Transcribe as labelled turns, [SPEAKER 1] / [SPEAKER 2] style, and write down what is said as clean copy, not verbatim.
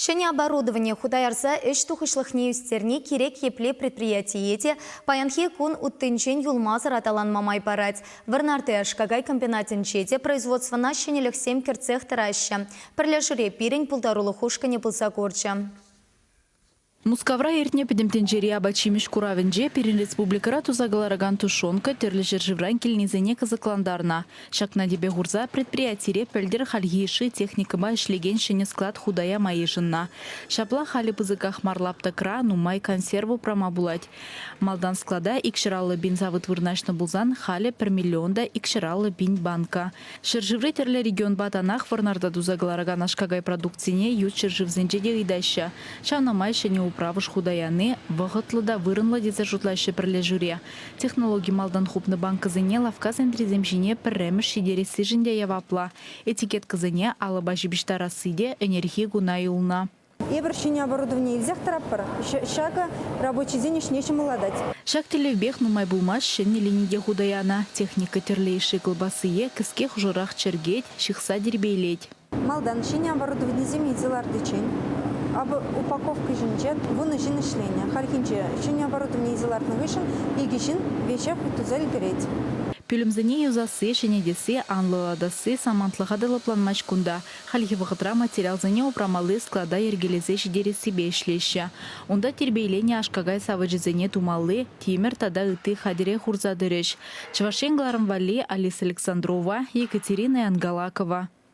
[SPEAKER 1] Ҫӗнӗ оборудование хута ярса ӗҫ тухӑҫлӑхне ӳстерни кирек епле предприятие те паянхи кун уттинчен юлмасӑр аталанма май парать. Вӑрнарти аш-какай комбинатӗнче те производствӑна ҫӗнӗлӗхсем кӗртсех тӑраҫҫӗ. Пӗрлешӳре пирӗн пултарулӑх ушкӑнӗ пулса курчӗ.
[SPEAKER 2] Мускавра иртнӗ Пӗтӗм тӗнчери апат-ҫимӗҫ куравӗнче пирӗн республикӑра туса кӑларакан тушенка тӗрлӗ ҫӗршывран килнисене кӑсӑклантарнӑ. Ҫакна тӗпе хурса предприятире пӗлтӗр хальхи йышши техникӑпа ӗҫлекен ҫӗнӗ склад хута яма йышӑннӑ. Ҫапла халӗ пысӑках мар лаптӑкра нумай консерв упрама пулать. Малтан склада 250 пин савӑт вырнаҫнӑ пулсан халӗ пӗр миллион та 250 пин банка. Ҫӗршыври тӗрлӗ регионпа танах Вӑрнарта туса кӑларакан аш-какай продукцине ют ҫӗршывсенче те ыйтаҫҫӗ. Ҫавна май ҫӗнӗ управӑш хута яни вӑхӑтлӑ та вырӑнлӑ тесе шутлаҫҫӗ пӗрлешӳре. Технологи малтан хупнӑ банкӑсене лавкка сентрисем ҫине пӗрремӗш ҫитерессишӗн те яваплӑ. Этикеткӑсене алӑпа ҫыпӑҫтарасси те ӗнерхи куна юлнӑ.
[SPEAKER 3] Эпир ҫӗнӗ оборудование илсех тӑратпӑр. Ҫакӑ рабочисен ӗҫне ҫӑмӑллатать.
[SPEAKER 2] Ҫак тӗллевпех нумай пулмасть ҫӗнӗ лини те хута янӑ. Техника тӗрлӗ йышши кӑлпассие кӗске хушӑрах чӗркет, ҫыхса тирпейлет.
[SPEAKER 3] Малтан ҫӗнӗ оборудованисем илсе лартиччен упаковка ҫинче вунӑ ҫын ӗҫленӗ. Хальхинче ҫӗнӗ оборудовани илсе лартнӑ хыҫҫӑн икӗ ҫын веҫех туса ӗлкӗрет.
[SPEAKER 2] Пӳлӗмсене юсасси, ҫӗнетесси, анлӑлатасси самантлӑха та лӑпланмасть кунта. Хальхи вӑхӑтра материалсене упрамалли склада йӗркелесе ҫитерессипе ӗҫлеҫҫӗ. Унта тирпейленӗ аш-какай савӑчӗсене тумалли тимӗр тата ытти хатӗре хурса тӑрӗҫ. Чӑваш Ен кӑларӑм валли Алиса Александрова, Екатерина Янгалакова.